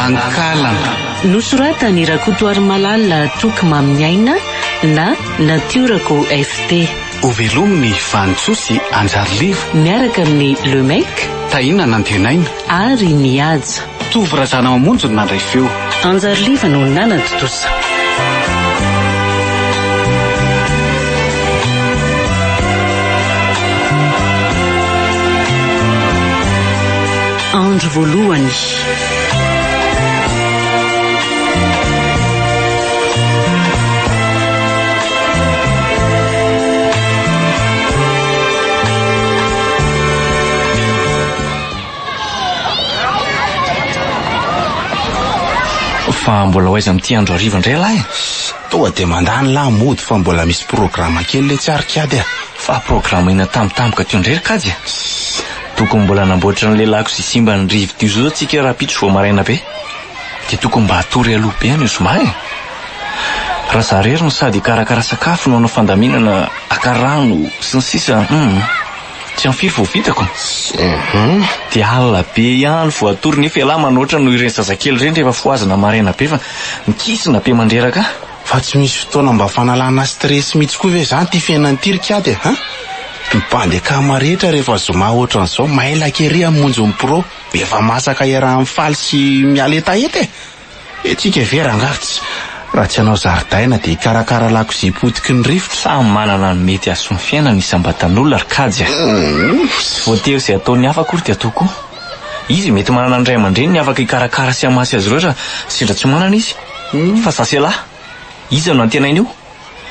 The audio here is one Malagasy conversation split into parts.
Ankalana. Nosoratan'i Rakotoarimalala Toky Maminiaina na Natiorako FT. Hovelomin'i Vanintsoa sy Anjariliva. Miaraka amin'i Le Mec. Tahiana Nantenaina. Ary Mihaja. Tovo Razanamamonjy no nandray feo. Anjariliva no nanatontosa. Andro voalohany. Fa mbola ho aiza amin'ity andro hariva indray lahy? Tonga dia mandany lahy mody fa mbola misy programa kely letsy ary kiady a! Fa programa inona tampotampoka teo indray ry kajy a? Tokony mbola hanamboatra an'ilay lakozia simba ny rivo-doza io tsika rahampitso vao maraina be. Dia tokony mba hatory aloha be anio zoma e! Raha za irery no sady hikarakara sakafo no hanao fandaminana haka rano sy ny sisa hum. Tsy amin'ny firy vao vitako? Dia alina be ihany vao hatory nefa ialahy manoatra noho ireny zazakely ireny rehefa fohazina maraina be fa mikisina be mandreraka ahy. Fa tsy misy fotoana mba fanalana stress mihitsy koa ve izany ity fiainana ity ry kiady a! Ny bandy akama rehetra rehefa zoma ohatran'izao mailaka ery hamonjy ny pro, efa masaka iaraha-mifaly sy miala hetaheta e! Tsika ve rangahy tsy raha tsy hanao zaridaina dia hikarakara lakozia potiky ny rivotra? Samy manana ny mety hahasoa ny fiainany isam-batan'olona ry kajy a! Tsy voatery izay ataon'ny hafa akory dia atao koa. Izy mety manana ny ray aman-dreniny afaka hikarakara sy hamasy azy ireo raha sendra tsy manana izy. Fa za sy ialahy, iza no antenaina eo?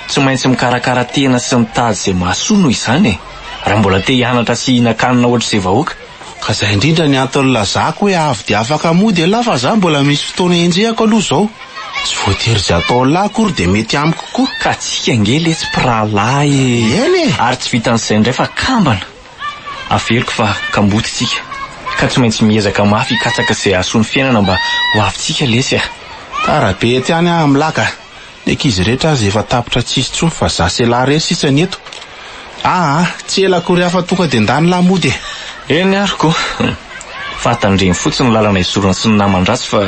Tsy maintsy mikarakara tena sy mitady izay mahasoa noho izany e! Raha mbola te hianatra sy hihinan-kanina ohatr'izay vahoaka. Ka zay indrindra ny antony nilazako hoe avy dia afaka mody elah fa za mbola misy fotoana enjehako aloha zao. Tsy voatery izay ataon'lah akory dia mety amiko koa. Ka tsika ange letsy mpirahalahy e! Eny e! Ary tsy vitan'izay indray fa kambana! Averiko fa kamboty tsika. Ka tsy maintsy miezaka mafy hikatsaka izay hahasoa ny fiainana mba ho avintsika lesy a! Tara be ety ihany aho amin'lah ka! Ny ankizy rehetra aza efa tapitra tsisy intsony fa za sy elah irery sisa ny eto. Aa, tsy ela akory hafa tonga dia ndany lah mody e. Eny ary ko. Fa tandremo fotsiny ny lalana izorana sy ny naman-dratsy fa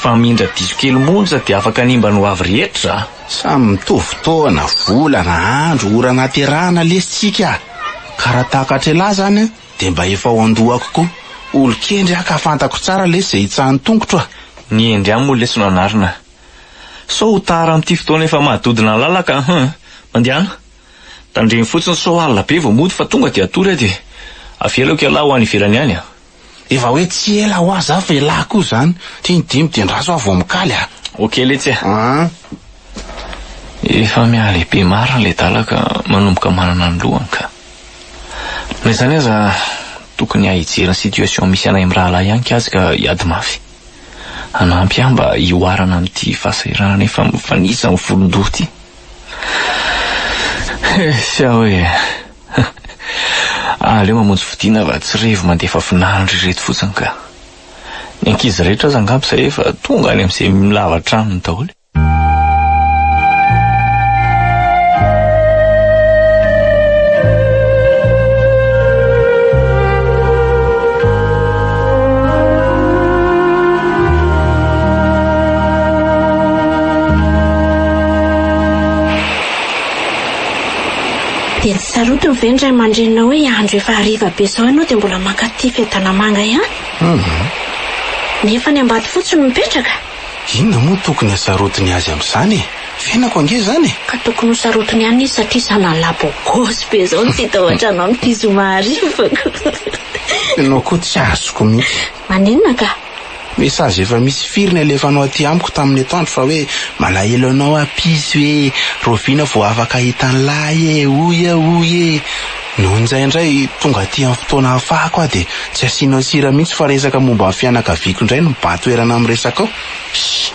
famindra diso kely monja dia afaka hanimba ny ho avy rehetra a. Samy mitovy taona, volana, andro, ora nahaterahana lesy tsika a. Ka raha takatr'elah zany an, dia mba efa ao an-dohako koa. Olon-kendry aho ka fantako tsara lesy izay hitsahan'ny tongotro a. Ny hendry ihany moa lesy no anarina. Sao ho tara amin'ity fotoana efa mahadodona ny lalaka an! Mandehana. Tandremo fotsiny sao alina be vao mody fa tonga dia hatory aho dia avelako ialahy ho any ivelany any an! Efa hoe tsy ela hoa za fa elah koa zany. Ty ny dimy dia ndraso aho vao mikaly a! Ok letsy a! An! Efa mihalehibe marina ilay adala ka manomboka manana ny lohany ka. Na izany aza tokony hahay hijery ny situation misy anay mirahalahy ihany kajy ka hiady mafy. Hanampy ahy mba hihoarana amin'ity fahasahiranana efa mifanisa amin'ny volon-doha ity. Eish aho e! Aleo mamonjy fodiana fa tsy revo mandefa vinany ry ireto fotsiny ka. Ny ankizy rehetra aza angamba izay efa tonga any amin'izay lava-tranony daholo. Dia tsy sarotiny ve ny ray aman-dreninao hoe andro efa hariva be izao ianao dia mbola mankaty Fiadanamanga ihany? Nefa any Ambatofotsy no mipetraka? Inona moa tokony hasarotiny azy amin'izany e? Fiainako ange izany e! Ka tokony ho sarotiny ihany izy satria zanalahy bogosy be izao no tsy hita ao an-trano amin'ity zoma hariva ko. Ianao koa tsy azoko mihitsy. Maninona ka? Message efa misy firy ny alefanao aty amiko tamin'ny atoandro fa hoe malahelo anao aho piso e, rahoviana vao afaka hahita an'lahy e, hoy aho hoy e. Nony izay indray tonga aty amin'ny fotoana ahafahako aho dia tsy asianao sira mihitsy fa resaka momba ny fianakaviako indray no mibahan-toerana amin'ny resakao. Shh!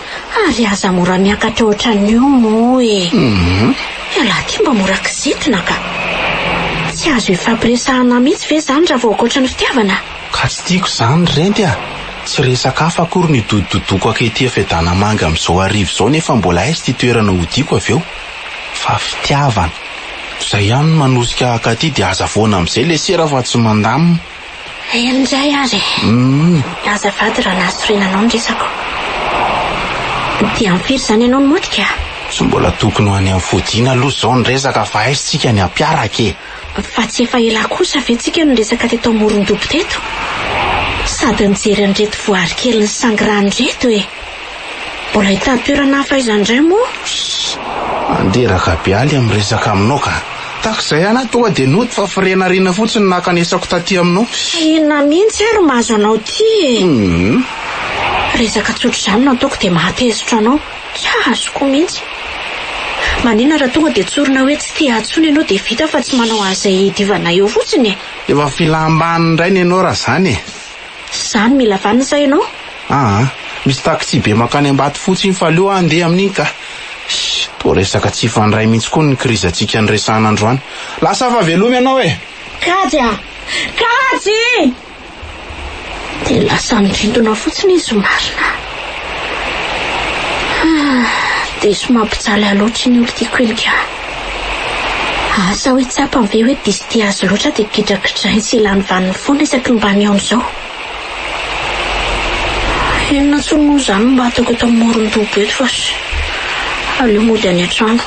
Ary aza mora miakatra ohatran'io moa e! Ialahy ity mba mora kizitina ka! Tsy azo ifampiresahana mihitsy ve izany raha vao ankoatra ny fitiavana? Ka tsy tiako izany ry renty a! Tsy resaka hafa akory no idodododoko ankehitia Fiadanamanga amin'izao hariva izao nefa mbola aiza ity toerana hodiako avy eo? Fa fitiavana. Zay ihany no manosika haka aty dia aza foana amizay le sera fa tsy mandamina. Eny indray ary e. Azafady raha nahasorena anao ny resako. Dia amin'ny firy izany ianao no mody ka? Tsy mbola tokony ho any amin'ny fodiana aloha izao ny resaka fa aiza tsika ny hampiaraka e. Fa tsy efa ela kosa ve tsika no niresaka teto amoron-dobo teto? Sady nijery an'ireto voary kely nisangy rano ireto e. Mbola hitady toerana hafa aiza indray moa? Mandreraka be aly amin'ny resaka aminao ka. Tahaka izay ihany aho tonga dia nody fa firenarena fotsiny no nankanesako taty aminao. Fa inona mihitsy ary mahazo anao ity e? Resaka tsotra izany no ataoko dia mahatezitra anao. Tsy azoko mihitsy. Maninona raha tonga dia tsorina hoe tsy tia ahy intsony ianao dia vita fa tsy manao an'izay hiadivana eo fotsiny e? Efa filam-baniny indray ny anao raha izany e. Izany mila vanona sa ianao? Aa, misy taxi be mankany Ambatofotsy iny fa aleo aho handeha amin'iny ka. Sh, toa resaka tsy hifandray mihitsy koa ny krizintsika niresahana androany. Lasa fa veloma ianao e! Kajy a! Kajy! Dia lasa nirindona fotsiny izy marina. Ah, diso mampijaly ahy loatra iny olon-tiako iny ka. Asa hoe tsapany ve hoe diso tia azy loatra dia gidragidrainy sy ilany vaniny foana isaky ny mba mihaona izao. Inona intsony moa izany no mba ataoko eto amoron-dobo eto fa aleo mody any an-trano.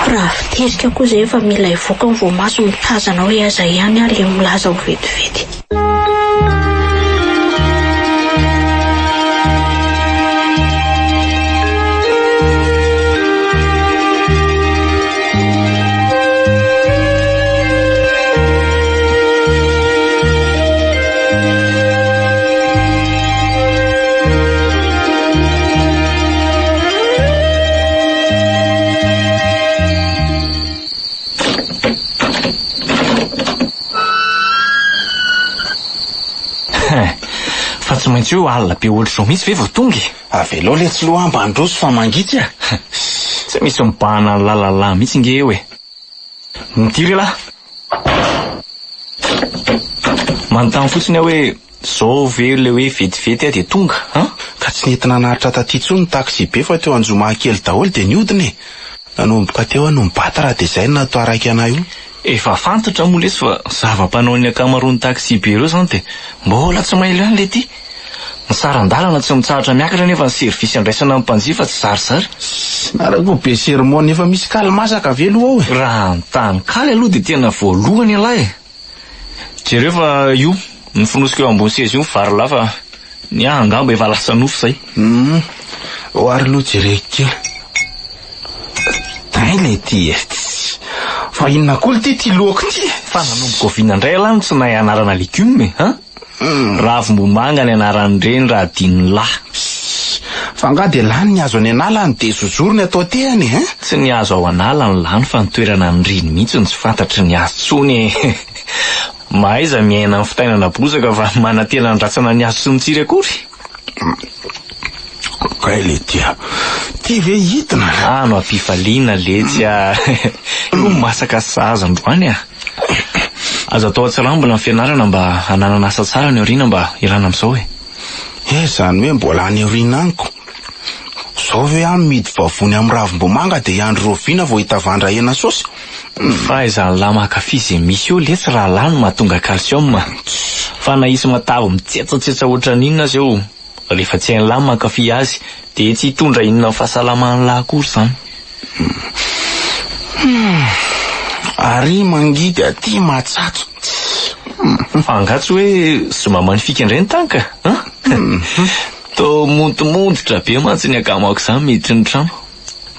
Raha fiterika koa izay efa mila hivoaka ny voamaso mitazana hoe aiza ihany aho ilay milaza ho vetivety. Fa tsy maintsy hoe alina be ohatr'izao mihitsy ve vao tonga e? Avelao letsy loha mba handroso fa mangitsy a! Tsy misy mibahana ny lalana mihitsy nge eo e! Midira ialahy! Manontany fotsiny aho hoe zao ve ilay hoe vetivety aho dia tonga an? Ka tsy nety nanaritra taty intsony ny taxi-be fa teo Anjomakely daholo dia nihodina e! Nanomboka teo aho no nibata raha dia izay no natoaraiky anay io. Efa fantatra moa lesy fa zava-panaon'ny ankamaroan'ny taxi-be ireo izany dia mbola tsy mailo ihany ilay ity. Ny saran-dalana tsy mitsahatra miakatra nefa ny service andraisana ny mpanjifa tsy zarizary. Nareo be sermon efa misy kaly masaka ve aloha ao e? Raha ny tany kaly aloha dia tena voalohany ialahy e! Jereo fa io ny fonosiko eo ambony seza io ny vary lahy fa ny ahy angamba efa lasa nofy izay. Hum, ho ary aloha jereko kely. Dai le ty e! Fa inona koa ity ty lohako ty e? Fa nanomboka oviana indray ialahy no tsy nahay anarana legioma e? An? Ravimbomanga ny anaran'ireny raha adinon'ny lahy. Fa angaha dia lany ny hazo any an'ala no dia zozoro ny atao tehany e? Tsy ny hazo ao an'ala no lany fa ny toerana aniriany mihitsy no tsy fantatry ny hazo intsony e! Mahaiza miaina amin'ny fitainana bozaka fa manantena andratsana ny hazo tsy mitsiry akory. Kay le tia. Ty ve hidina? Ano am-pifaliana letsy a! Io masaka sahaza androany a! Aza atao atsirambina ny fianarana mba hananana asa tsara any aoriana mba hialana amin'izao e! He, izany hoe mbola any aoriana any ko! Izao ve aho mihidy vavony amin'ny ravim-bomanga dia hiandry rahoviana vao hitavandra hena saosy? Fahaizan'lah mankafy izay misy eo letsy rahalahy no mahatonga calcium. Fa na hisy matavy mitsetsatsetsa ohatran'inona aza eo, rehefa tsy hain'lah ny mankafy azy dia tsy hitondra inona amin'ny fahasalaman'lah akory izany. Hum, ary mangidy aty matsatso. Fa angaha tsy hoe zoma magnifique indray ny tany ka? An? Toa montomontotra be mantsy ny akamako izany miditry ny trano.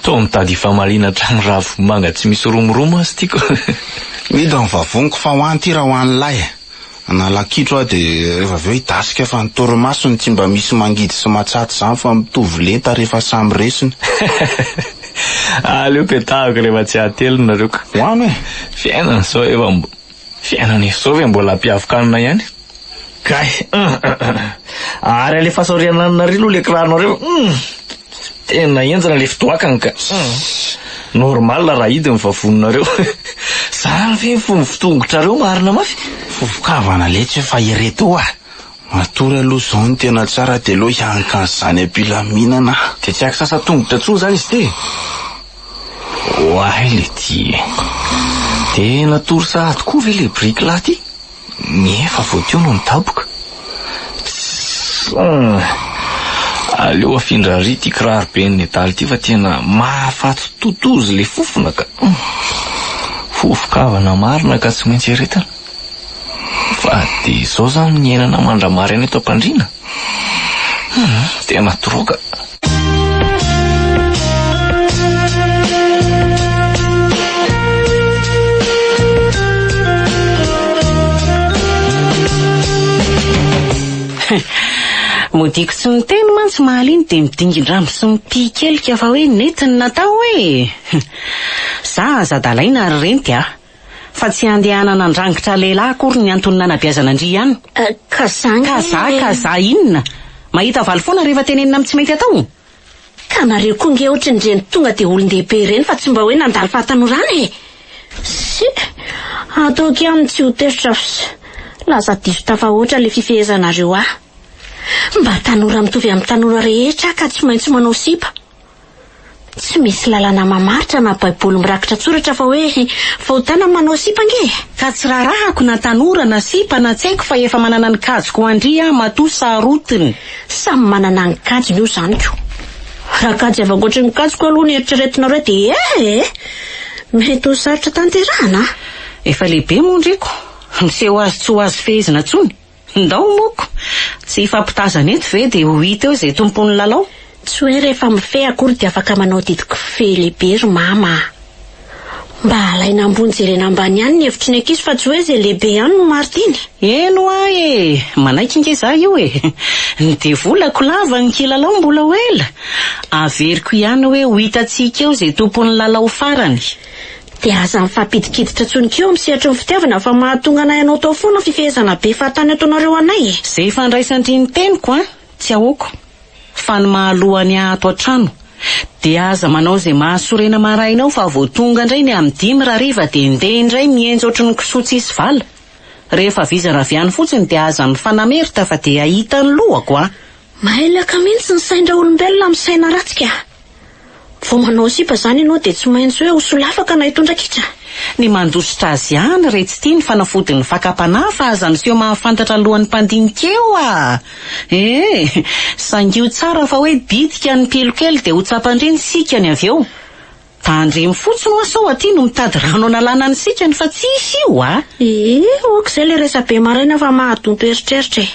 Toa mitady hifamaliana hatrany ravimanga tsy misy romoromo aza tiako. Mihidy ny vavoniko fa ho any ity raha ho an'ilay e. Hanala kitro aho dia rehefa avy eo hidasika fa ny torimasony tsy mba misy mangidy sy matsatso izany fa mitovy lenta rehefa samy resiny. Aleo petahako rehefa tsy hahatelina nareo ka. Ho ano e! Fiainana izao efa mbo. Fiainana izao ve mbola ampiavokanina ihany? Kay! Ary alefaso aoriana any nareo aloha le kiraronareo fa hum! Tena henjana le fidoakany ka! Normal raha hidy ny vavoninareo. Zany ve ny fomba fitongotrareo marina mafy? Fofon-kavana letsy fa ireto oa! Matory aloha zao no tena tsara de aleo hianka an'izany am-pilaminana a! De tsy akisasa tongotra intsony zany izy ity e? Oay le ty e! De natory sahady koa ve le biriky lahy ty? Nefa vao teo no nidaboka. Tss. Aleo afindra ary ity kiraro be nedala ity fa tena mahafaty totozy le fofona ka. Fofon-kavana marina ka tsy maintsy eretina. Fa dia izao izany ny iainana mandra-maraina eto am-pandriana? Hum, tena trop ka. Modiako tsy miteny mantsy mahaliny dia midingin-drambo sy mipikelika fa hoe nety ny natao e! Za aza adalaina ry renty a! Fa tsy handehanana handrangitra lehilahy akory ny antony nanabeazana an-dry ihany. Ka za nge. Ka za, ka za inona? Mahita valy foana rehefa tenenina amin'ny tsy mety atao? Ka nareo koa nge ohatran'ireny tonga dia olon-dehibe ireny fa tsy mba hoe nandalo fahatanorana e! Sy, ataoko ihany ny tsy ho tezitra fs, lasa diso tafahoatra ilay fifehezanareo ahy. Mba tanora mitovy amin'ny tanora rehetra aho ka tsy maintsy manao sipa. Tsy misy lalana mamaritra na baiboly mirakitra an-tsoratra fa hoe fahotana ny manao sipa ange e! Ka tsy raharahako na tanora na sipa na tsy haiko fa efa manana ny kajiko ho an-dry aho matoa sarotiny. Samy manana ny kajiny io izany ko. Raha kajy avy ankoatry ny kajiko aloha ny eritreretinareo dia eh eh! Mety ho sarotra tanterahana an! Efa lehibe moa ndry ko, miseho azy tsy ho azo fehezina intsony. Ndao moko! Tsy hifampitazana eto ve dia ho hita eo izay tompon'ny lalao? Tsy hoe rehefa mifehy akory dia afaka manao didy kofehy lehibe ry mama a! Mba alaina ambony jerena ambany ihany ny hevitry ny ankizy fa tsy hoe izay lehibe ihany no marin-teny. Eny hoa e! Manaiky nge za io e! Ny devolako lava ny kilalao mbola ho ela! Averiko ihany hoe ho hitantsika eo izay tompon'ny lalao farany. Dia aza mifampidikiditra intsony koa eo amin'ny sehatry ny fitiavana fa mahatonga anay hanaotao foana ny fifehezana be fahatany ataonareo anay e! Izay ifandraisan-dry ny teniko an, tsy ahoako, fa ny mahalohany ahy ato an-trano. Dia aza manao izay mahasorena maraina ao fa vao tonga indray ny amin'ny dimy rahariva dia ndeha indray mihenjy ohatry ny kisoa tsisy vala. Rehefa vizana avy any fotsiny dia aza mifanamerta fa dia hahita ny lohako an! Mailaka mihitsy ny sain-draolombelona amin'ny saina ratsy ka! Vao manao sipa zany ianao dia tsy maintsy hoe ho solafaka na hitondra kitra? Ny mandositra azy ihany re tsy tia ny fanafodin'ny fakam-panahy fa aza miseho mahafantatra alohan'ny mpandinika eo ah! Eh! Saingy io tsara fa hoe bitika ny pilo kely dia ho tsapan-dry ny sikany avy eo. Tandremo fotsiny hoa sao aty no mitady rano analana ny sikany fa tsy hisy io ah! Eh! Ok izay ilay resabe maraina fa mahadonto eritreritra e!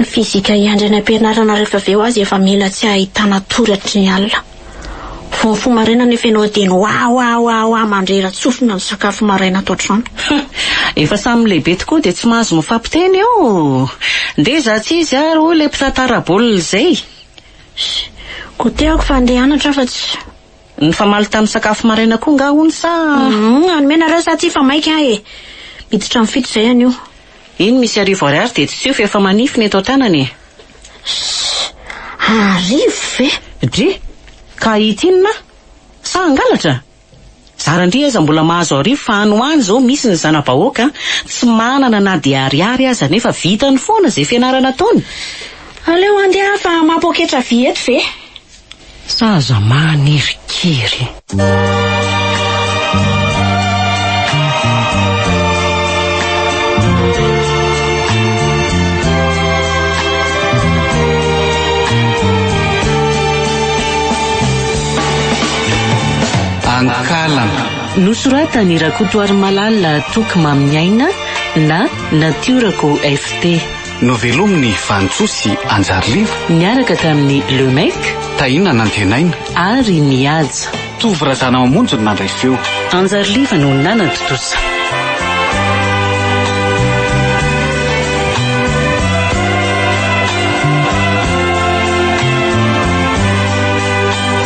Ny fizika hiandry any am-pianarana rehefa avy eo aza efa mila tsy ahitana tory hatry ny alina. Vao mifoha maraina anefa ianao dia ny wa wa wa wa mandrera-tsofina ny sakafo maraina ato an-trano. Efa samy lehibe tokoa dia tsy mahazo mifampiteny eo! Ndeha za tsy izy ary hoy ilay mpitantara baolina izay. Sh, goûter-ako fa andeha hianatra aho fa tsy. Nifamaly tamin'ny sakafo maraina koa nga hono sa? Humm, hanome nareo sa tsia fa maika aho e! Miditra amin'ny fito izay anio. Iny misy arivo ariary dia tsy tsio fa efa manify ny eto an-tanana e! Sh! Arivo ve? Dry! Ka hahita inona aho? Sa hangalatra? Zara ndry aiza mbola mahazo arivo fa any ho any izao misy ny zana-bahoaka tsy manana na dia ariary aza nefa vitany foana izay fianarana ataony. Aleo handeha fa maha-poketra vy eto ve? Zaza manirikiry. Ankalana. Nosoratan'i Rakotoarimalala Toky Maminiaina na Natiorako FT. Novelomin'i Vanintsoa sy Anjariliva. Niaraka tamin'i Le Mec. Tahina Nantenaina. Ary Mihaja. Tovo Razanamamonjy no nandray feo. Anjariliva no nanatontosa.